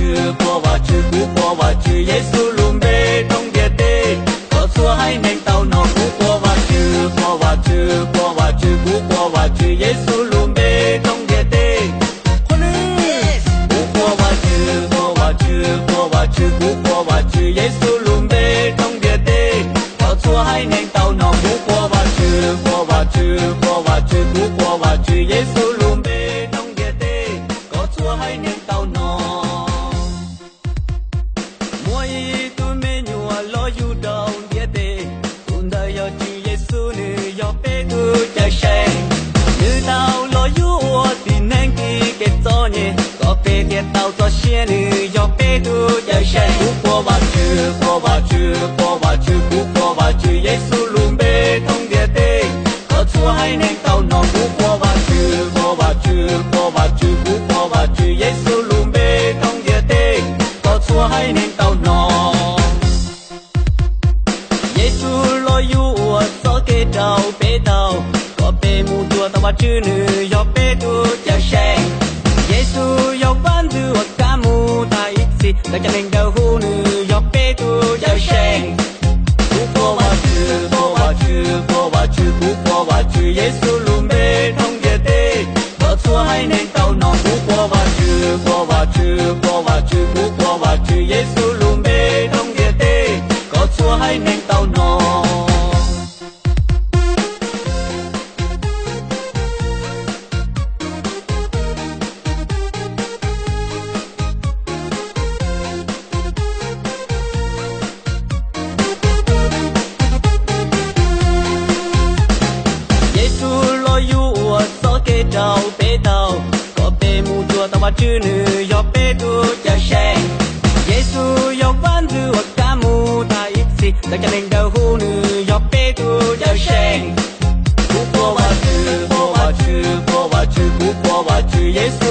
Tswv, quaj Vajtswv, kuv quaj Vajtswv, Yexus lub npe roob ntiaj teb, kom txhua haiv neeg tau hnov. Kuv quaj Vajtswv, quaj Vajtswv, quaj Vajtswv, kuv quaj Vajtswv, Yexus lub npe roob ntiaj teb. Kuv quaj Vajtswv, quaj Vajtswv, quaj Vajtswv, kuv quaj Vajtswv, Yexus lub npe roob ntiaj teb, kom txhua haiv neeg tau hnov. Kuv quaj Vajtswv, quaj Vajtswv, quaj Vajtswv, kuv quaj Vajtswv, Yexus lub npe roob ntiaj teb, kom txhua haiv neeg tau hnov. Muaj ib tug me nyuam los yug rau ntiaj teb, tus ntawd yog Tswv Yexus, nws yog peb tus Cawmseej. Nws tau los yug ua txiv neej tiv kev txom nyem, kom peb thiaj tau txoj sia, nws yog peb tus Cawmseej. Kuv quaj Vajtswv, quaj Vajtswv, quaj Vajtswv, kuv quaj Vajtswv, Yexus lub npe roob ntiaj teb, kom txhua haiv neeg tau hnov. Kuv quaj Vajtswv, quaj Vajtswv, quaj Vajtswv, kuv quaj Vajtswv, Yexus lub npe roob ntiaj teb, kom txhua haiv neeg tau hnov. Yexus los yug ua txoj kev rau peb tau, kom peb mus cuag tau Vajtswv, nws yog peb tus Cawmseej. Yexus yog Vaj Ntxwv uas kab mus tas ib txhis, ntawm cov neeg dawb huv, nws yog peb tus Cawmseej. Kuv quaj Vajtswv, quaj Vajtswv, quaj Vajtswv, kuv quaj Vajtswv, Yexus lub npe roob ntiaj teb, kom txhua haiv neeg tau hnov. Kuv quaj Vajtswv, quaj Vajtswv, quaj Vajtswv, kuv quaj Vajtswv, Yexus lub npe roob ntiaj teb, kom txhua haiv neeg tau hnov. Yexus los yug ua txoj kev rau peb tau, kom peb mus cuag tau Vajtswv, nws yog peb tus Cawmseej. Yexus yog Vaj Ntxwv uas kab mus tas ib txhis, ntawm cov neeg dawb huv, nws yog peb tus Cawmseej. Kuv quaj Vajtswv, quaj Vajtswv, quaj Vajtswv, kuv quaj Vajtswv, Yexus